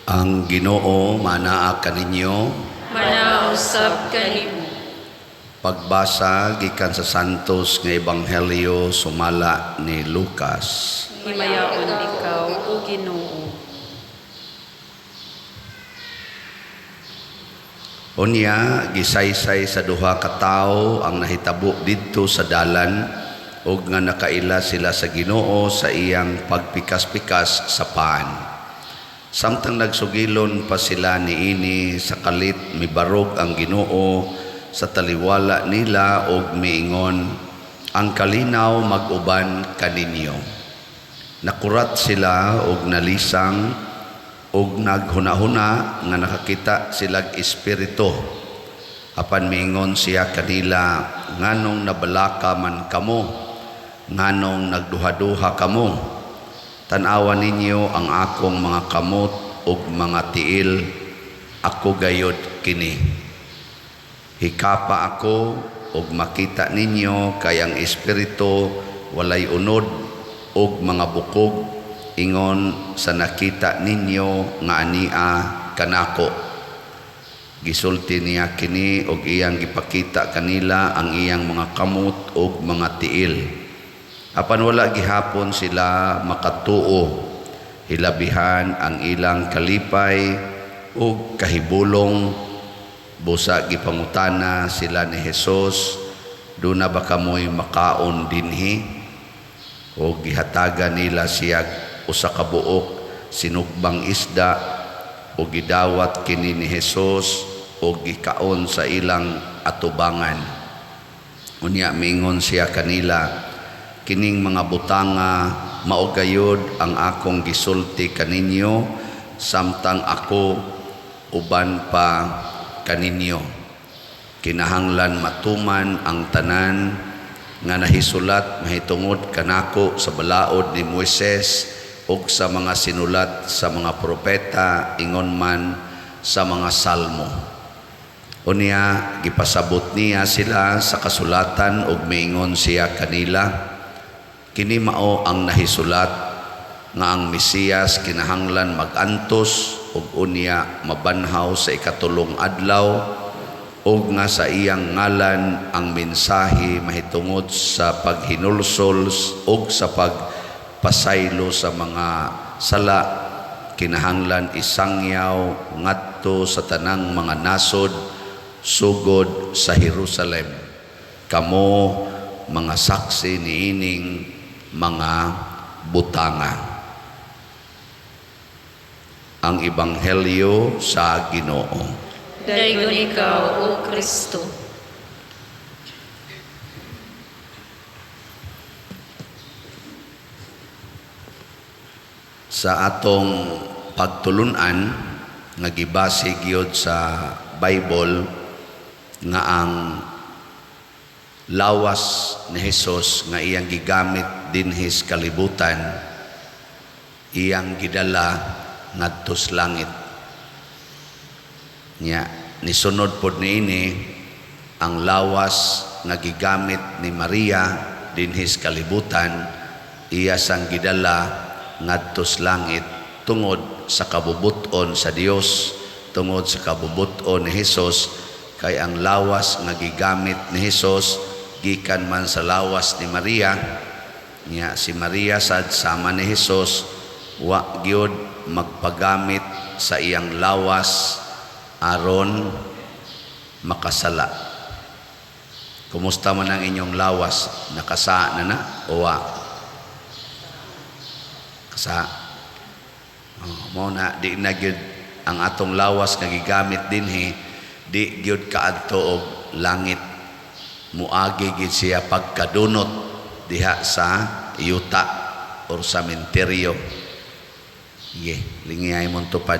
Ang Ginoo manaa kaninyo. Manaa usab kanimo. Pagbasa gikan sa Santos nga Ebanghelyo sumala ni Lucas. Himayaon ikaw, o Ginoo. Unya gisaysay sa duha ka tawo ang nahitabo didto sa dalan ug nga nakaila sila sa Ginoo sa iyang pagpikas-pikas sa paan. Samtang nagsugilon pa sila niini sa kalit, mibarog ang Ginoo sa taliwala nila ug miingon, "Ang kalinaw mag-uban kaninyo." Nakurat sila og nalisang ug naghunahuna nga nakakita silag espiritu. Apan miingon siya kanila, "Nganong nabalaka man kamo? Nganong nagduhaduha kamo? Tan-awa ninyo ang akong mga kamot ug mga tiil, ako gayod kini. Hikapa ako ug makita ninyo kay ang espiritu walay unod ug mga bukog ingon sa nakita ninyo nga ania kanako." Gisulti niya kini ug iyang gipakita kanila ang iyang mga kamot ug mga tiil. Apan wala gihapon sila makatuo, hilabihan ang ilang kalipay ug kahibulong. Busa gipangutana sila ni Jesus, "Duna ba kamoy makaon dinhi?" O gihatagan nila siya usa ka buok sinugbang isda ug gidawat kini ni Jesus ug gikaon sa ilang atubangan. Unya miingon siya kanila, "Kining mga butanga mao gayud ang akong gisulti kaninyo samtang ako uban pa kaninyo. Kinahanglan matuman ang tanan nga nahisulat mahitungod kanako sa balaod ni Moises ug sa mga sinulat sa mga propeta ingon man sa mga salmo." Unya gipasabot niya sila sa kasulatan ug miingon siya kanila, "Kini mao ang nahisulat nga ang Mesiyas kinahanglan mag-antos ug unya mabanhaw sa ikatulong adlaw ug nga sa iyang ngalan ang mensahe mahitungod sa paghinulsol ug sa pagpasaylo sa mga sala kinahanglan isangyaw ngadto sa tanang mga nasod sugod sa Jerusalem. Kamo mga saksi niining mga butanga." Ang Ebanghelyo sa Ginoo. Daygon ikaw, O Kristo. Sa atong pagtulunan nga gibase gyud sa Bible nga ang lawas ni Hesus nga iyang gigamit dinhi sa kalibutan iyang gidala ngadto sa langit. Nya nisunod pod niini ang lawas nga gigamit ni Maria dinhi sa kalibutan iya sang gidala ngadto sa langit tungod sa kabubut-on sa Dios, tungod sa kabubut-on ni Hesus, kay ang lawas nga gigamit ni Hesus gikan man sa lawas ni Maria. Nya si Maria sad sama ni Hesus wa gyud magpagamit sa iyang lawas aron makasala. Kumusta man ang inyong lawas? Nakasa na na o wa? Kasa. Oh, mao na di na gyud ang atong lawas nga gigamit dinhi di gyud kaadto og langit. Muagi gyud siya pagkadunot diha sa yuta or sa menteryo. Ye, lingiyay mong tupad.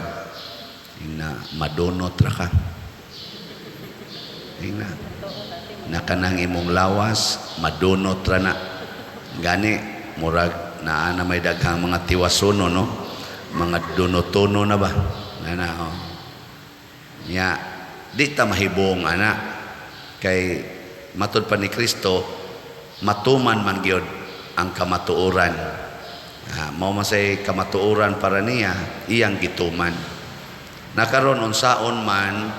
Ina madunot ra ka. Ina nakanang imong lawas madunot ra na. Gani murag naa na may daghang mga tiwasuno, no? Mga dunotono na ba? Na oh. Nya di ta mahibong ana kay matud pa ni Kristo matuman man gyud ang kamatuoran. Mao man say kamatuoran para niya iyang gituman. Nakaron, unsaon man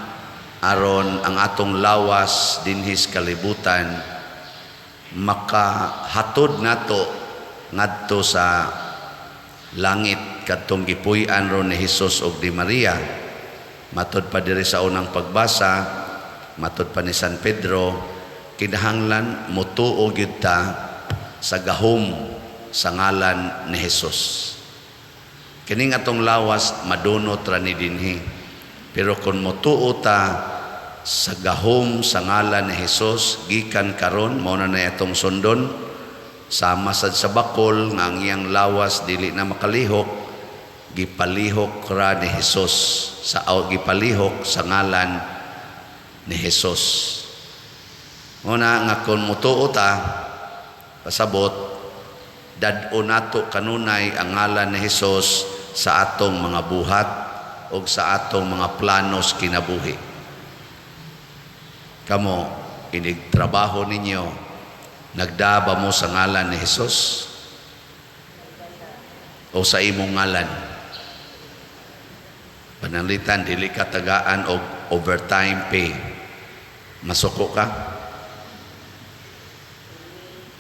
aron ang atong lawas dinhi sa kalibutan makahatod nato ngadto sa langit, kadtong gipuy-an ron ni Jesus ug ni Maria? Matod pa diri sa unang pagbasa, matod pa ni San Pedro, kinahanglan motuo gyud ta sa gahom sa ngalan ni Jesus. Kining atong lawas, madunot ra ni dinhi. Pero kung motuo ta sa gahom sa ngalan ni Jesus gikan karon, mao na na atong sundon, sama sad sa bakol nga ang iyang lawas dili na makalihok, gipalihok ra ni Jesus sa o gipalihok sa ngalan ni Jesus. Mao na nga kung motuo ta, pasabot dad-o nato kanunay ang ngalan ni Jesus sa atong mga buhat o sa atong mga planos kinabuhi. Kamo, inig trabaho ninyo, nagda ba mo sa ngalan ni Jesus o sa imong ngalan? Pananglitan, dili ka tagaan og overtime pay. Masuko ka?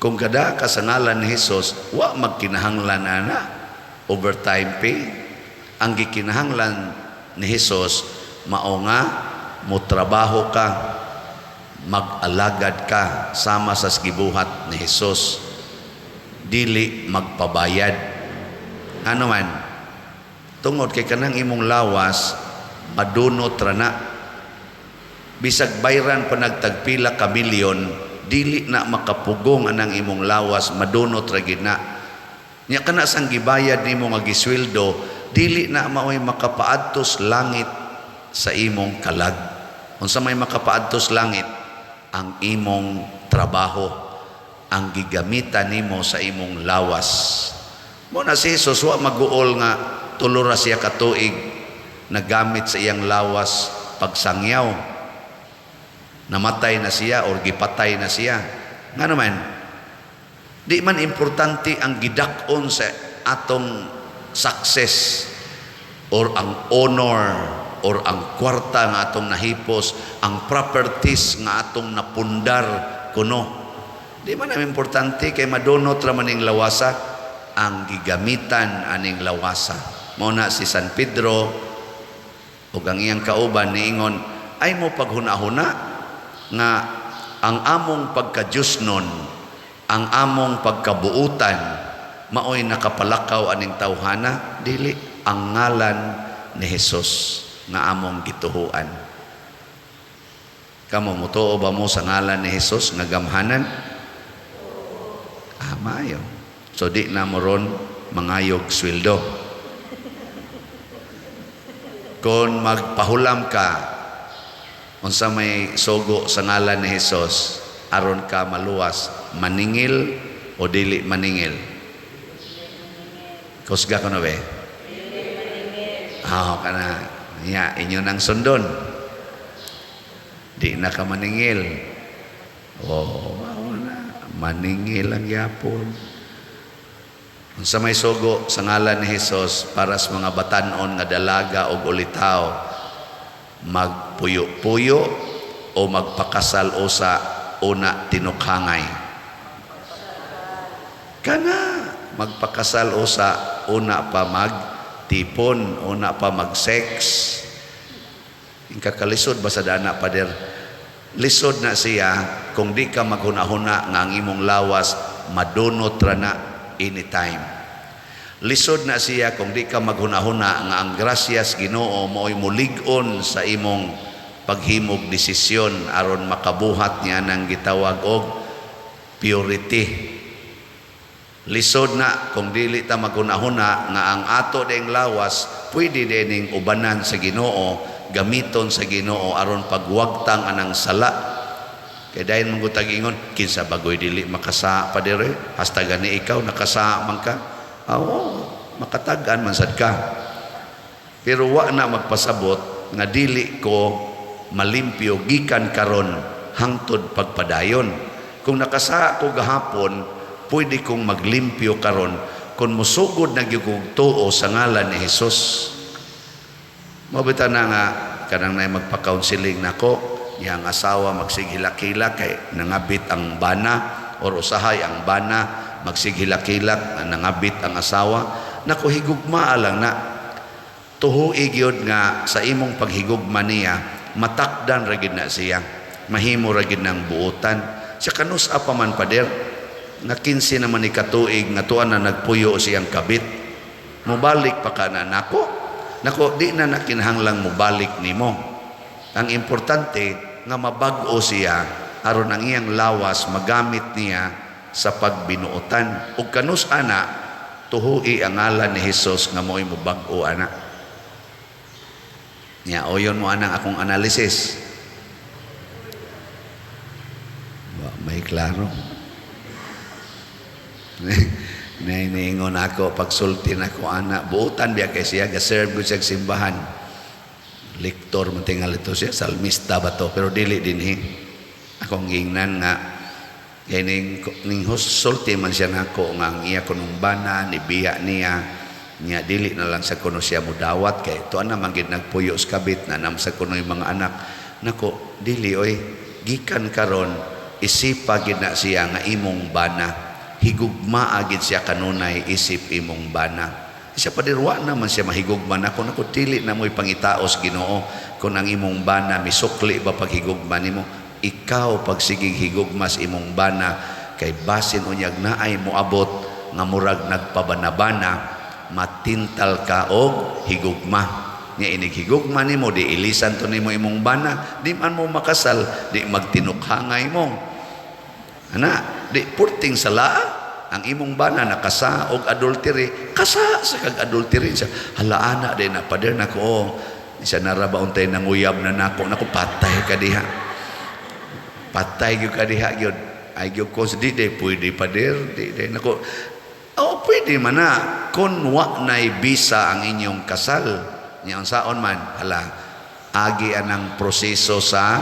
Kung kada ka sa ngalan ni Jesus, wa magkinahanglan ana overtime pay. Ang gikinahanglan ni Jesus mao nga motrabaho ka, mag-alagad ka sama sa gibuhat ni Jesus, dili magpabayad. Ano man, tungod kay kanang imong lawas madunot ra na. Bisag bayran pa nagtagpila ka milyon, dili na makapugong anang imong lawas, madunot ra gid na. Nya kana sang gibayad nimo nga gisweldo, dili na maoy makapaadtos langit sa imong kalag. Unsa may makapaadtos langit? Ang imong trabaho, ang gigamitan nimo sa imong lawas. Mao na si Jesus wa maguol nga 3 ra siya ka tuig nagamit sa iyang lawas pagsangyaw. Namatay na siya or gipatay na siya. Nga naman, di man importante ang gidak-on sa atong success or ang honor or ang kwarta nga atong nahipos, ang properties nga atong napundar kuno. Di man ang importante kay madunot ra man ning lawasa, ang gigamitan aning lawasa. Mao na si San Pedro ug ang iyang kauban niingon, ay mo paghuna-huna nga ang among pagka-Diyosnon, ang among pagkabuutan, maoy nakapalakaw aning tawhana? Dili, ang ngalan ni Jesus nga among gituhuan. Kamo, mutuo ba mo sa ngalan ni Jesus nga gamhanan? Ah, maayo. So di na mo ron mangayog sweldo. Kung magpahulam ka, unsa may sugo sa ngalan ni Jesus aron ka maluwas, maningil o dili maningil? Kusga ko na be? Ah, kana. Ya, inyo nang sundon. Di na ka maningil. Oh, mao na. Maningil ang yapon. Unsa may sugo sa ngalan ni Jesus para sa mga batanon nga dalaga og ulitaw? Magpuyo-puyo o magpakasal usa una tinukhangay? Kana, magpakasal usa una pa magtipon, una pa mag-sex. Kalisod ba sa dana, pader? Lisod na siya kung di ka maghuna-huna nga ang imong lawas madunot ra na anytime. Lisod na siya kung di ka maghuna-huna nga ang grasyas Ginoo mao'y mulig-on sa imong paghimog desisyon aron makabuhat niya ng gitawag og purity. Lisod na kung dili ta maghuna-huna nga ang ato ding lawas pwede dining ubanan sa Ginoo, gamiton sa Ginoo aron pagwagtang anang sala. Kay dayon man gutag ingon, "Kinsa bagoy dili makasa, padere? Hasta gani ikaw nakasa man ka." Oo, makatag-an man sad ka. Pero wa na magpasabot nga dili ko malimpyo gikan karon hangtod pagpadayon. Kung nakasa ko gahapon, pwede kong maglimpyo karon kung musugod na gyud kog tuo sa ngalan ni Jesus. Mao bitaw na nga kanang nay magpa-counseling nako, iyang asawa magsighilak-hilak kay nangabit ang bana, or usahay ang bana magsighilak-hilak nangabit ang asawa. Nako, higugmaa lang na. Tuhui gyud nga sa imong paghigugma niya, matakdan ra gyud na siya, mahimo ra gyud ng buotan siya. Kanus-a pa man, pader, nga 15 naman ni katuig nga tuan na nagpuyo siyang kabit, mobalik pa ka na nako? Nako, di na nakinahanglang mobalik nimo. Ang importante nga mabag-o siya aron ang iyang lawas magamit niya sa pagbinuotan. Ug kanus ana, tuhui ang ngalan ni Hesus nga mo'y mobag-o ana niya. Oyon mo anang akong analysis. Wa may klaro. Niingon ako, pagsulti nako ana, buutan biya kay siya, ga-serve ko siya simbahan. Lektor man tingali to siya, salmista ba to, pero dili dinhi. Akong giingnan nga kay ning sulti man siya nako nga ang iya kunong bana ni biya niya niya, dili na lang sa kuno siya mudawat kay tuan naman gid nagpuyo sa kabit na nam sa kuno yung mga anak. Nako, dili oy. Gikan karon, isipa gid na siya nga imong bana, higugmaa gid siya kanunay isip imong bana. Siya pa dirwa naman siya mahigugma nako. Nako, dili na mo'y pangitaos Ginoo kung ang imong bana misukli ba paghigugma nimo. Ikaw pagsigig higugma sa imong bana kay basin unyag naay moabot nga murag nagpabanabana, matintal ka og higugma nya. Inig higugma nimo, di ilisan to nimo imong bana, di man mo makasal, di magtinukhangay mo ana, di purting salaa. Ang imong bana nakasa og adultery, kasa sa kag adultery siya. Hala, ana di na, pader. Nako, oh, siya nara ba untay nanguyab na nako. Nako, patay ka diha, patay gyud ka diha gyud. Ay gyud ko, di di pwede, pader, di di. Nako, oh, pwede man na kung wa nay bisa ang inyong kasal niya. Unsaon man? Hala, agi anang proseso sa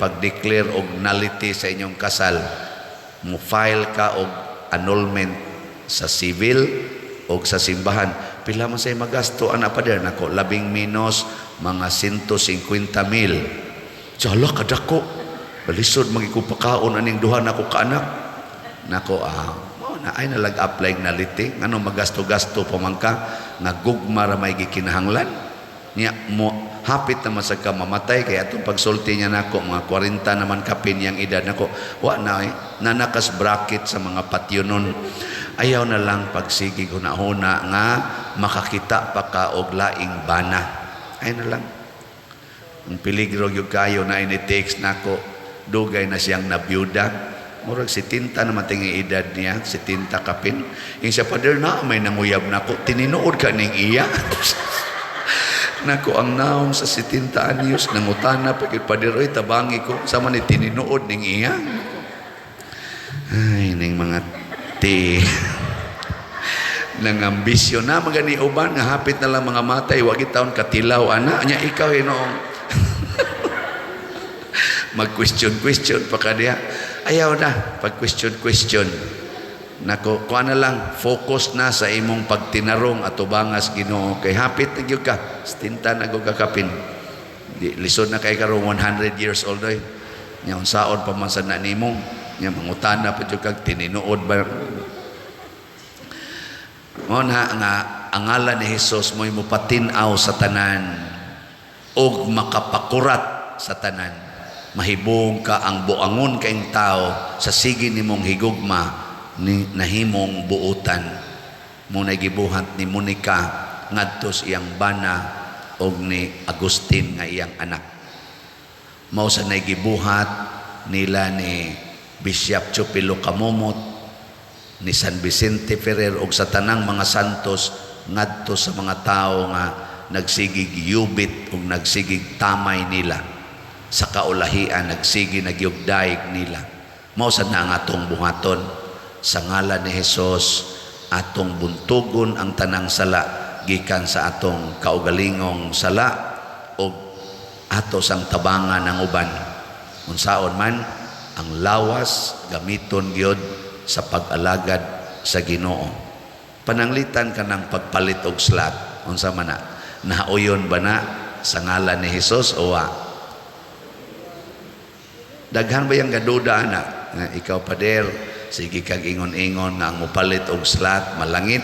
pag-declare og nullity sa inyong kasal. Mo file ka og annulment sa civil og sa simbahan. Pila man say magasto ana, pader? Nako, labing menos mga 150 mil. Hala, kadako. Balisod magikupakaon aning duha nako kaanak. Nako, mo na ay nalag apply nullity. Ngano magasto-gasto pa man ka nga gugma ra may gikinahanglan niya? Mo hapit naman sa ka mamatay kay atong pagsulti niya nako, mga 40 naman kapin yang edad. Nako, wa na eh, nanakas bracket sa mga patyonon. Ayaw na lang pagsigig hunahuna nga makakita pa ka og laing bana. Ay na lang ang peligro gyud kayo na ini text nako, dugay na siyang nabiyuda, murag 70 naman tingi edad niya, 70 kapin. Yung siya, "Pader, na may nanguyab nako." Tininuod ka ning iya? Nako, ang naong sa 70 anyos nangutana pa gyud, "Pader oy, tabangi ko." Sama ni tininuod ning iya. Ay, ning mga ti nang ambisyon na magani uban nga hapit na lang mga matay, wa gid taon katilaw ana nya. Ikaw hinuong mag question question pa ka diha. Ayaw na pag question question. Nako, kuha na lang, focus na sa imong pagtinarong atubangas Ginoo kay hapit na gyud ka 70 na gyud kakapin. Di lisod na kay karon 100 years old oy. Nya unsaon pa man sad na nimo? Nya mangutana pa jud kag tininuod ba mo na nga ang ngalan ni Hesus mo'y mopatin-aw sa tanan ug makapakurat sa tanan. Mahibong ka ang buangon kaing tao sa sige nimong higugma ni nahimong buutan mo na gibuhat ni Monica ngadto sa iyang bana og ni Agustin nga iyang anak. Mao sa gibuhat nila ni Bishop Chupilo Camomot, ni San Vicente Ferrer og sa tanang mga santos ngadto sa mga tawo nga nagsigig yubit ug nagsigig tamay nila sa kaulahian, nagsigi nagyugdaig nila. Mao sad na ang atong buhaton. Sa ngalan ni Hesus, atong buntugon ang tanang sala gikan sa atong kaugalingong sala og ato sang tabangan ang uban. Unsaon man, ang lawas gamiton gyud sa pag-alagad sa Ginoo. Pananglitan ka ng pagpalit og slot, unsa man na? Nauyon ba na sa ngalan ni Jesus o wa? Daghan ba yung gaduda ana nga ikaw, pader, sige kag ingon-ingon nga ang mopalit og slot malangit?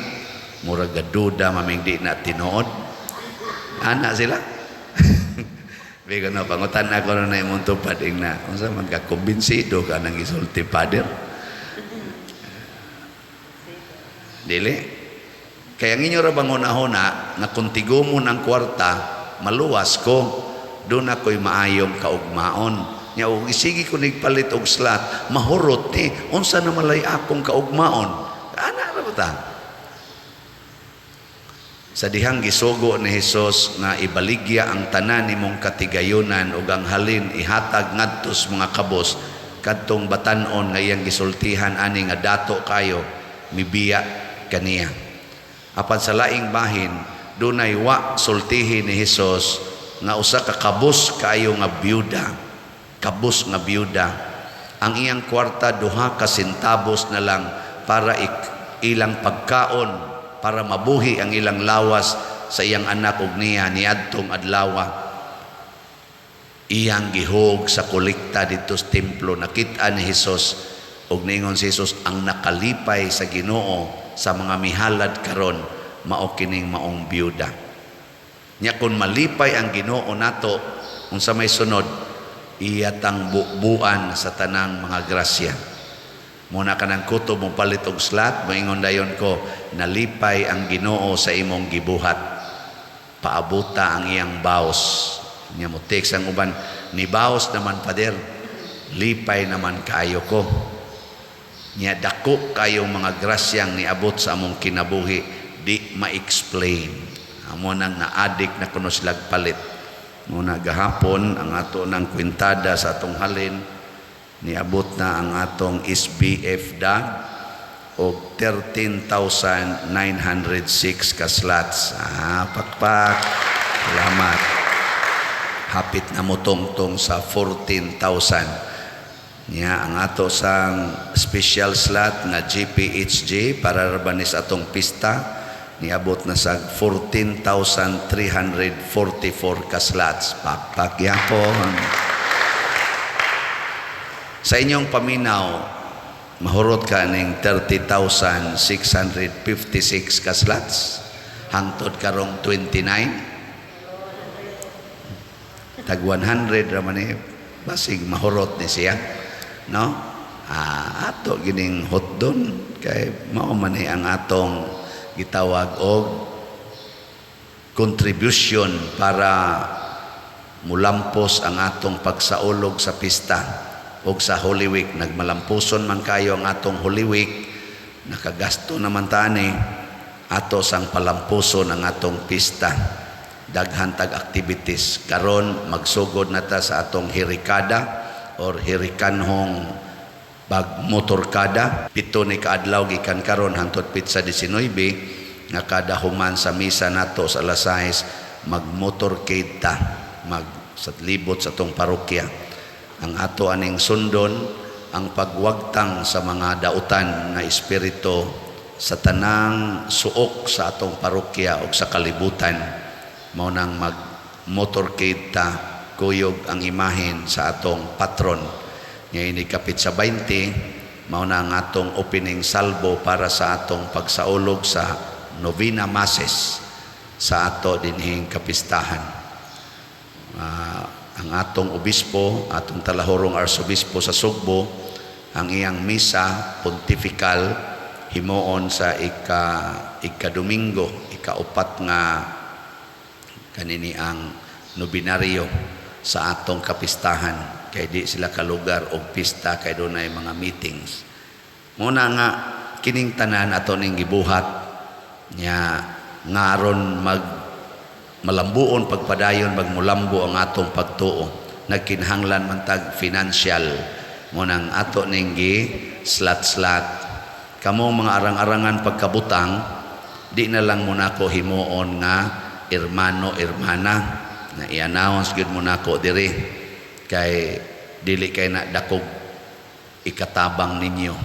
Murag gaduda maming di na tinuod ana sila. Bigo na pangutan ako na imong tupad, ing na unsa man ka kumbinsido ka nang gisulti, pader? Dili kaya ang inyo ra bang hunahuna nga kung tigumon ang kwarta, maluwas ko, doon ako'y maayong kaugmaon nya, og isigi ko nigpalit og slot, mahurot ni, unsa na malay akong kaugmaon? Ana ra ba ta? Sa dihang gisugo ni Hesus nga ibaligya ang tanan nimong katigayunan ug ang halin ihatag ngadto sa mga kabos, kadtong batan-on nga iyang gisultihan ani nga dato kayo mibiya kaniya. Apan sa laing bahin, dunay wa sultihi ni Hesus nga usa ka kabus kaayo nga byuda, kabus nga byuda. Ang iyang kwarta 2 ka sentabos na lang para ilang pagkaon, para mabuhi ang ilang lawas sa iyang anak ug niya niadtong adlawa. Iyang gihog sa kolekta didto sa templo. Nakita ni Hesus ug niingon si Hesus, ang nakalipay sa Ginoo sa mga mihalad karon mao kining maong byuda. Nya kun malipay ang Ginoo nato, unsa may sunod? Iya tang bubuan sa tanang mga grasya. Muna kanang kutob mo palit og slot, moingon dayon ko, nalipay ang Ginoo sa imong gibuhat. Paabuta ang iyang baos. Nya mo text ang uban, ni baos naman, pader, lipay naman kaayo ko. Nya dako kayong mga grasyang niabot sa among kinabuhi, di ma-explain. Amo nang na-addict na kuno sila palit. Muna gahapon ang ato ng kwintada sa atong halin, niabot na ang atong SBF DAG og 13,906 ka slots. Ah, pakpak. Salamat. Hapit na motungtong sa 14,000. Nya ang ato sang special slot nga GPHG para ra ba ni sa atong pista, niabot na sa 14,344 ka slots. Pakpak yapon. Sa inyong paminaw, mahurot ka ning 30,656 ka slots hangtod karong 29. Tag 100 ra man ni, basig mahurot ni siya, no? Ah, ato gining hotdon kay mao man ni ang atong gitawag og contribution para mulampos ang atong pagsaulog sa pista og sa Holy Week. Nagmalampuson man kayo ang atong Holy Week, nakagasto naman tani, ato sang palampuson ang atong pista, daghan tag activities. Karon magsugod na ta sa atong hirikada or hirikanhong bag motorkada. 7 ni kaadlaw gikan karon hangtod pitsa 19, nga kada human sa misa nato sa alas 6, magmotorcade ta, mag sa libot sa atong parokya. Ang ato aning sundon ang pagwagtang sa mga dautan nga espiritu sa tanang suok sa atong parokya o sa kalibutan. Mao nang mag motorcade ta kuyog ang imahen sa atong patron. Ngayon ikapit sa 20, mao na ang atong opening salvo para sa atong pagsaulog sa Novena Masses sa ato dinhing kapistahan. Ang atong obispo, atong talahorong arsobispo sa Sugbo, ang iyang misa pontifical himuon sa ika Domingo, ikaupat nga kanini ang nobinaryo sa atong kapistahan kay di sila kalugar og pista kay dunay mga meetings. Muna nga kining tanan ato ning gibuhat nya ngaron mag malambuon pagpadayon, magmulambo ang atong pagtuo. Nagkinahanglan man tag financial, mo nang ato ning gi slot-slot. Kamo mga arang-arangan pagkabutang, di na lang mo nako himuon nga irmano irmana na i-announce gyud mo nako diri kay dili kay na dakog ikatabang ninyo.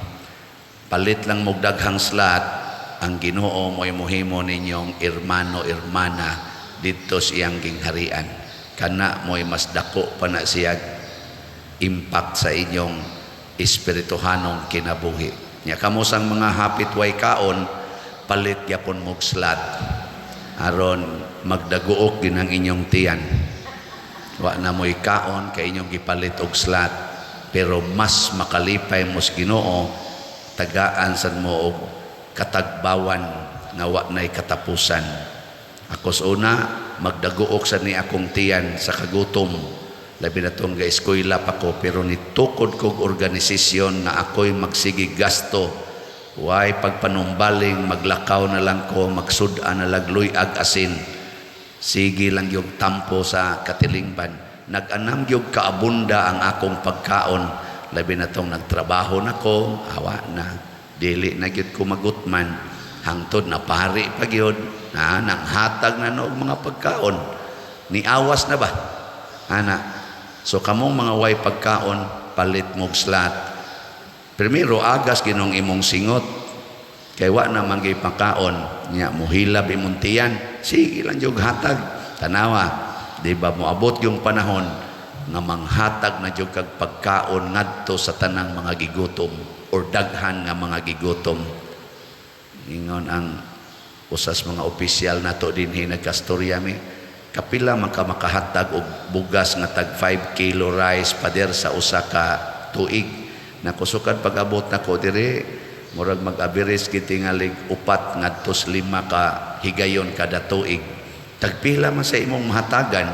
Palit lang mo daghang slot, ang Ginoo mo'y muhimo ninyong irmano irmana. didto sa iyang gingharian. Kana mo'y mas dako pa na siya impact sa inyong espirituhanong kinabuhi. Nya kamo sang mga hapit way kaon, palit gyapon mog slat aron magdaguok din ang inyong tiyan. Wa na mo'y kaon kay inyong gipalit og slat, pero mas makalipay mo sa Ginoo, tagaan sad mo og katagbawan nga wa na'y katapusan. Ako sa una, magdaguok sa ni akong tiyan sa kagutom. Labi na tong ga-eskwela pa ko, pero nitukod kog organisasyon nga ako'y magsige gasto. Way pagpanumbaling, maglakaw na lang ko, magsud-an na lag luyag asin. Sige lang yung tampo sa katilingban. Nag-anam gyud kaabunda ang akong pagkaon. Labi na tong nagtrabaho na ko, awa na. Dili na gyud ko magutman. Hangtod na pari pa gyud, na nanghatag na noog mga pagkaon. Niawas na ba? Ana. So kamong mga way pagkaon, palit mog slat. Primero, agas ginong imong singot. Kay wa na man gyud pagkaon, nya muhilab imong tiyan, sige lang jud hatag. Tanawa, di ba moabot yung panahon nga manghatag na jud kag pagkaon ngadto sa tanang mga gigutom or daghan nga mga gigutom? Ingon ang usas mga opisyal nato dinhi, nagkastorya mi, kapila man ka makahatag og bugas nga tag 5 kilo rice, pader, sa usa ka tuig? Nakusukad pag-abot nako diri, murag mag-average gid tingalig 4 ngadto 5 ka higayon kada tuig. Tagpila man sa imong mahatagan?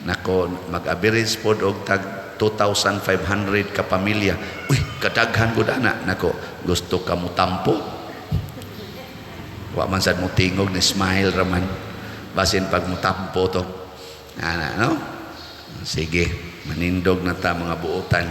Nako, mag-average pod og tag 2,500 ka pamilya. Uy, kadaghan gud ana. Nako, gusto ka mo tampo? Wa man sad mo tingog ni smile raman. Basin pag mutampo to. Ana, no? Sige, manindog na ta, mga buotan.